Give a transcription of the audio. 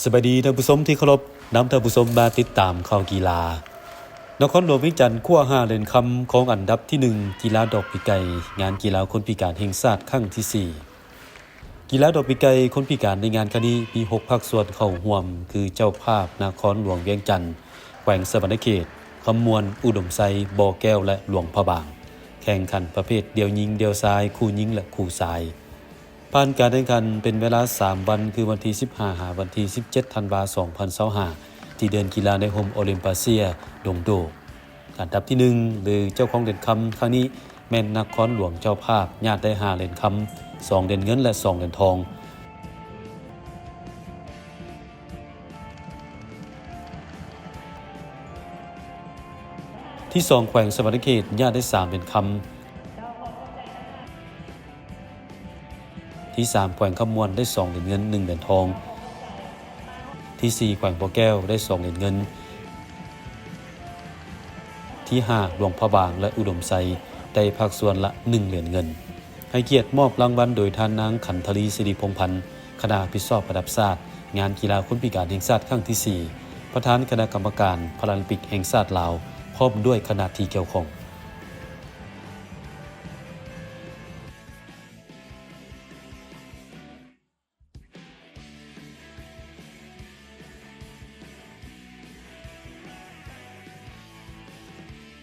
ສະບາຍດີທ່ານຜູ້ຊົມທີ່ເຄົາລົບ, ນຳທ່ານຜູ້ຊົມມາຕິດຕາມຂ່າວກິລາ. ນະຄອນຫຼວງວຽງຈັນຄວ້າຫ້າຫຼຽນຄຳຂອງອັນດັບທີໜຶ່ງ ກິລາດອກປີກໄກ່, ງານກິລາຄົນພິການແຫ່ງຊາດຄັ້ງທີສີ່. ກິລາດອກປີກໄກ່ຄົນພິການໃນງານຄັ້ງນີ້ມີຫົກພາກສ່ວນເຂົ້າຮ່ວມ ຄືເຈົ້າພາບນະຄອນຫຼວງວຽງຈັນ, ແຂວງສະຫວັນນະເຂດ, ຄຳມ່ວນ, ອຸດົມໄຊ, ບໍ່ແກ້ວ ແລະ ຫຼວງພະບາງ. ແຂ່ງຂັນປະເພດດ່ຽວຍິງ, ດ່ຽວຊາຍ, ຄູ່ຍິງ ແລະ ຄູ່ຊາຍ. ຜ່ານການແຂ່ງຂັນເປັນເວລາສາມວັນ ຄືວັນທີສິບຫ້າ ຫາວັນທີສິບເຈັດ ທັນວາ ສອງພັນຊາວຫ້າ ທີ່ເດີ່ນກິລາໃນຮົ່ມໂອລິມປາເຊຍ ດົງໂດກ. ອັນດັບທີໜຶ່ງ ຫຼື ເຈົ້າຂອງຫຼຽນຄຳຄັ້ງນີ້ແມ່ນນະຄອນຫຼວງເຈົ້າພາບ, ຍາດໄດ້ຫ້າຫຼຽນຄຳ, ສອງຫຼຽນເງິນ ແລະ ສອງຫຼຽນທອງ. ທີສອງ ແຂວງສະຫວັນນະເຂດ ຍາດໄດ້ສາມຫຼຽນຄຳ. ທີສາມ ແຂວງຄຳມ່ວນ ໄດ້ສອງຫຼຽນເງິນ ໜຶ່ງຫຼຽນທອງ. ທີສີ່ ແຂວງບໍ່ແກ້ວ ໄດ້ສອງຫຼຽນເງິນ. ທີຫ້າ ຫຼວງພະບາງ ແລະ ອຸດົມໄຊ ໄດ້ພາກສ່ວນລະໜຶ່ງຫຼຽນເງິນ. ໃຫ້ກຽດມອບລາງວັນໂດຍທ່ານນາງ ຂັນທະລີ ສິລິພົງພັນ, ຄະນະຮັບຜິດຊອບລະດັບຊາດ, ງານກິລາຄົນພິການແຫ່ງຊາດຄັ້ງທີສີ່, ປະທານຄະນະກຳມະການພາຣາລິມປິກແຫ່ງຊາດລາວ, ພ້ອມດ້ວຍຄະນະທີ່ກ່ຽວຂ້ອງ.